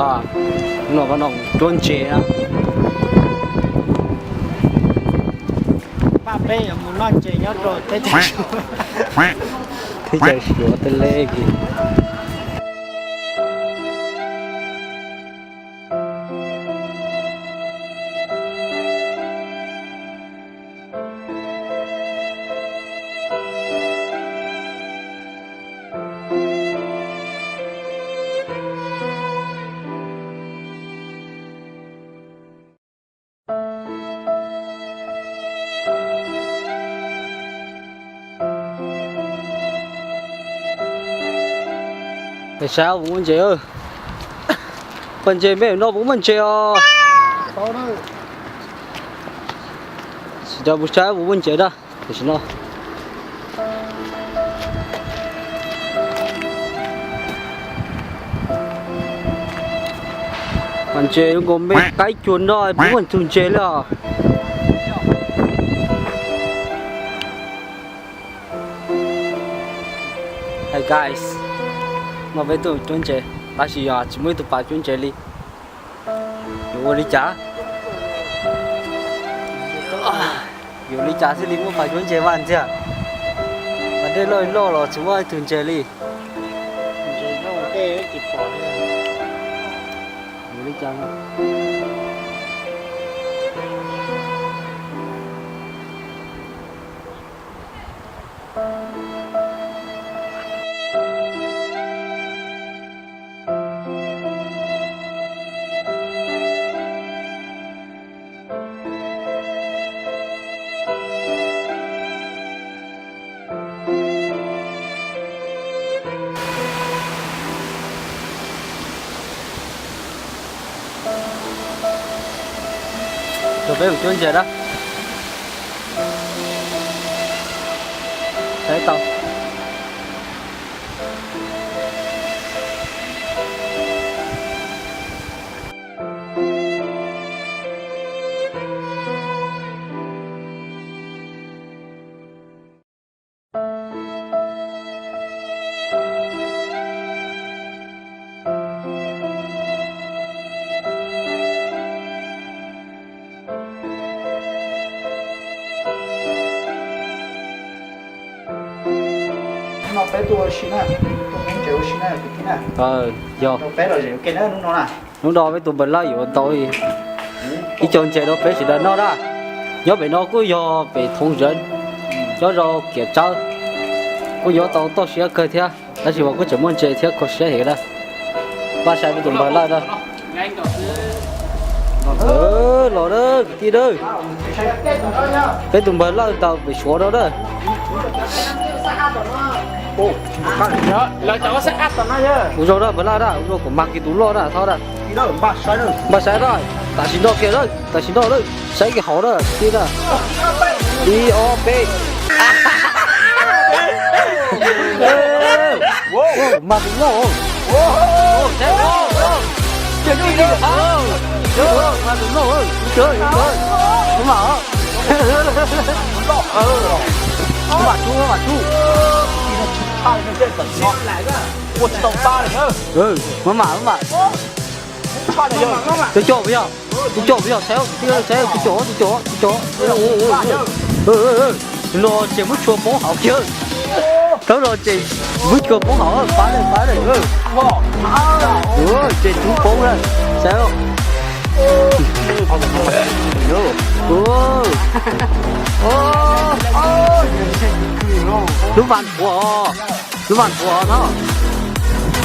Hnub no peb noj cuab ntses na. Peb yuav mus noj ntses nyob rau teb chaws, teb chaws Suav tej lej kis. Peb saib puas muaj ntses. Poj ntses, peb no puas muaj ntses os? Sim cov puas saib puas muaj ntses na. Tam sim no mas ntses zoo nkaus me qaib cua no, puas muaj ntug ntses li os? Hey guys, no peb tuaj cuab ntses tab sis yog tsis muaj ib tug pas cuab ntses li. Yuav ua li cas? Yuav li cas thiaj li muaj pas cuab ntses vaj ntxiag? Mas dej loj loj los tsis muaj ib tug ntses li. Yuav li cas? Rau peb mus cuab ntses na. Saib tau. Hnub no peb tuaj ua si na, tuaj cuab ntses ua si na kwv tij na. Yog. Peb los zem ua ke na hnub no na. Hnub no peb tus npawg Lawj yuav tau ib co ntses rau peb sawv daws noj na. Nyob pem no kuj yog pem Thoob Zawv, nyob rau Kiam Tsawb, kuj nyob tau toj siab kawg thiab, tab sis mas kuj tseem muaj ntses thiab kho siab heev na. Npaj sai peb tus npawg Lawj na. Los na kwv tij na, peb tus npawg Lawj tau pem Suav no na. Ua zoo na npawg Lawj na, ua zoo kom mag kiag tus loj na, thaub na. Npaj saib na, tam sim no kiag na, tam sim no na, saib kiag hauv na kwv tij na. Ib ob peb. Mag tus loj. Mag tus loj. Tus mam, tus mam tsub, tus mam tsub. Ua tsis tau pab li. Mam mam, mam mam. Cov coj puas yog? Cov coj puas yog? Saib, saib, cov coj, cov coj, cov coj. No ces muab tshua poob hauv kiag. Thaum no ces muab tshua poob hauv, pab lawm, pab lawm. Ces tshua poob lawm, saib. Lub vas nthuav, lub vas nthuav na.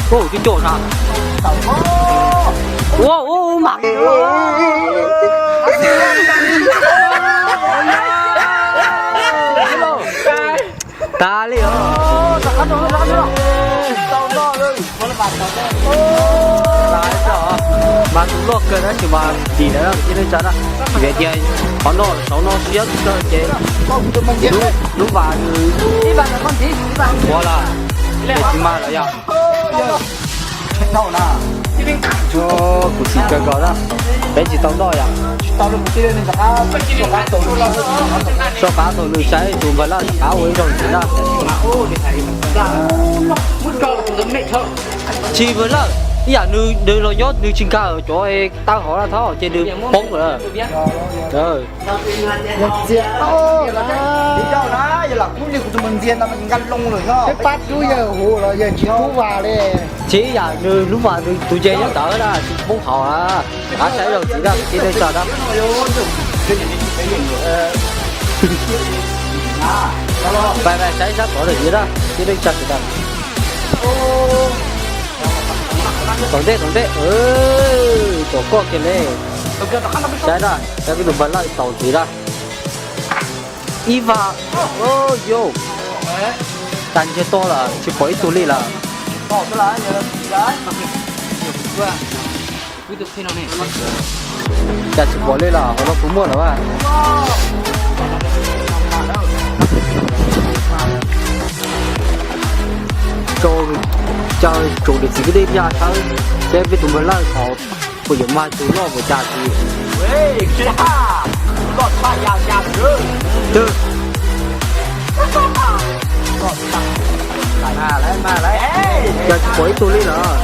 Cov coj na. Ua, ua, mam. Tas li os. Mas tus loj kawg tab sis mas dim lawm na kwv tij neej tsa na. Vim tias qhov no saum no siab kawg ces lub vas nthuav lawm, ces tsis mag lawm yog. Kuv xim kawg nkaus na, peb tsis tau noj yom. Soj qab thaum nws saib tus npawg Lawj rov qab ua ib zaug ntxiv na. Tsis npawg Lawj, Ib yam nws los nyob nws tsis nkag cov taw hauv no thiab ces nws poob lawm. Peb pab rub yawg huv los yawg tsis rub vas li. Tsis ib yam nws lub vas nws tus nce nyob ntawd na tsis poob hauv na. Rov qab saib zaum txiv na kwv tij neej tsa na. Pais pais saib sab tod lawm na kwv tij neej tsa sawv daws. Tom ntej tom ntej, tom koj kiag li. Saib na, saib peb tus npawg Lawj taus ntxiv na. Ib vas, yog tag ntsiag to lawm tsis pom ib tug li lawm. Cas tsis pom li lawm, hauv no puas muaj lawm a? Caw tsoom niam txiv kwv tij neej tsa sawv, seb peb tus npawg Lawj thaum puas yuav mag tus loj puas cas tsis. Cas tsis pom ib tug li lawm.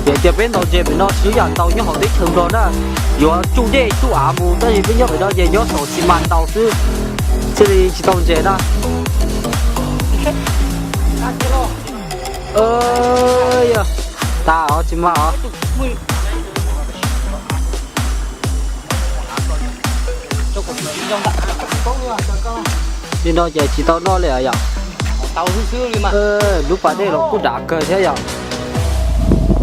Vim tias peb ntaus ntses pem no tsis yam ntaus nyob hauv teb chaws Nplog na, yuav tsuj dej tsuj av mus, tab sis peb nyob pem no ces nyob saum xis mas ntaus xwb, thiaj li tsis tau ntses na. Yog tas os tsis mag os. Li no ces tsis tau noj li yom. Lub pas dej los kuj dav kawg thiab yom.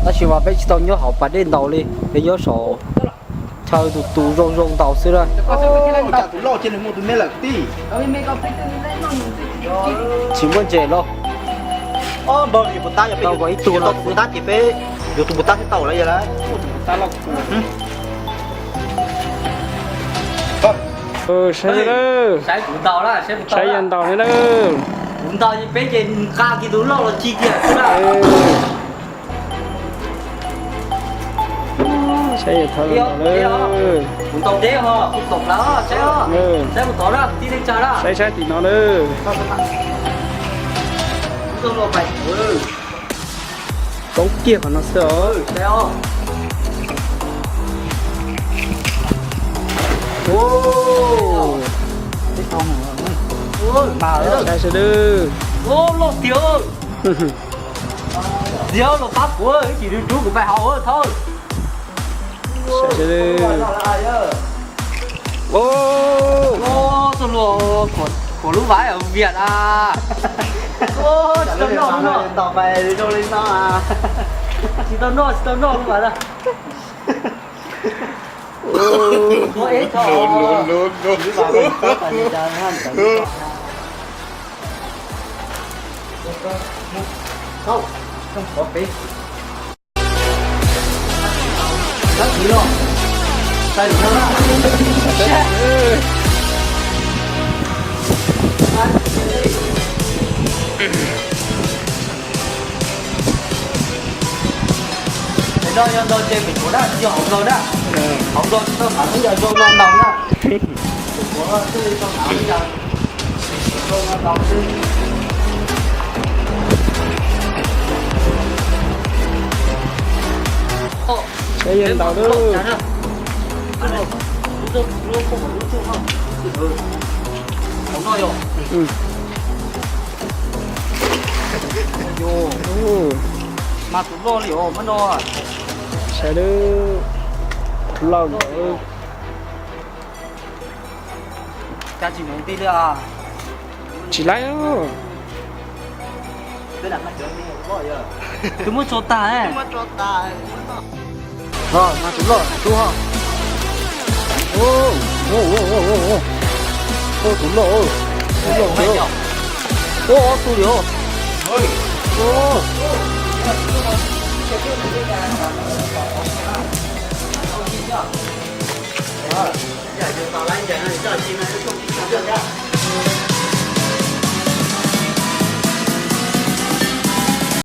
Tab sis mas peb tsis tau nyob hauv pas dej ntaus li, peb nyob saum chaw tus tus zoo zoo ntaus xwb na. Tsis muaj ntses los. Tau kom ib tug no tab ces peb yuav tus puas tab thiaj tau lawm. Saib, saib kuv ntaus na, saib kuv ntaus na. Kuv ntaus ces peb ces nqa kiag tus loj los ci kiag xwb na. Saib, kuv ntaus deb ho kuv tom lawm, saib, saib kuv tod na, kwv tij neej tsa na. Saib sab tim no na. Poob kiag qhov no xwb os. Saib sawv daws. Loj tiag. Txiv los pab kuv, ib chim rub kuv pais hauv thawj. Saib sawv daws. Txoj hlua, kuv lub vas vias a. Tsis tau noj, tsis tau noj lub vas na. Es no yog ntaus ces pem tshuav na, tsis yog hauv nkaus na. Hauv nkaus tsis tau xav xwb, yog zoo no ntaus na. Pem tshuav thiaj li tau xav xwb, yog zoo no ntaus xwb. Saib yog ntaus lawm. Hauv no yog. Mas tus loj li os, muab no. Saib lawm, tus loj li. Cas tsis mus ti li os? Tsis laib os. Twb muab tso tas. Mas tus loj tub ho. Tus loj, tus loj. Ua ob tug li os.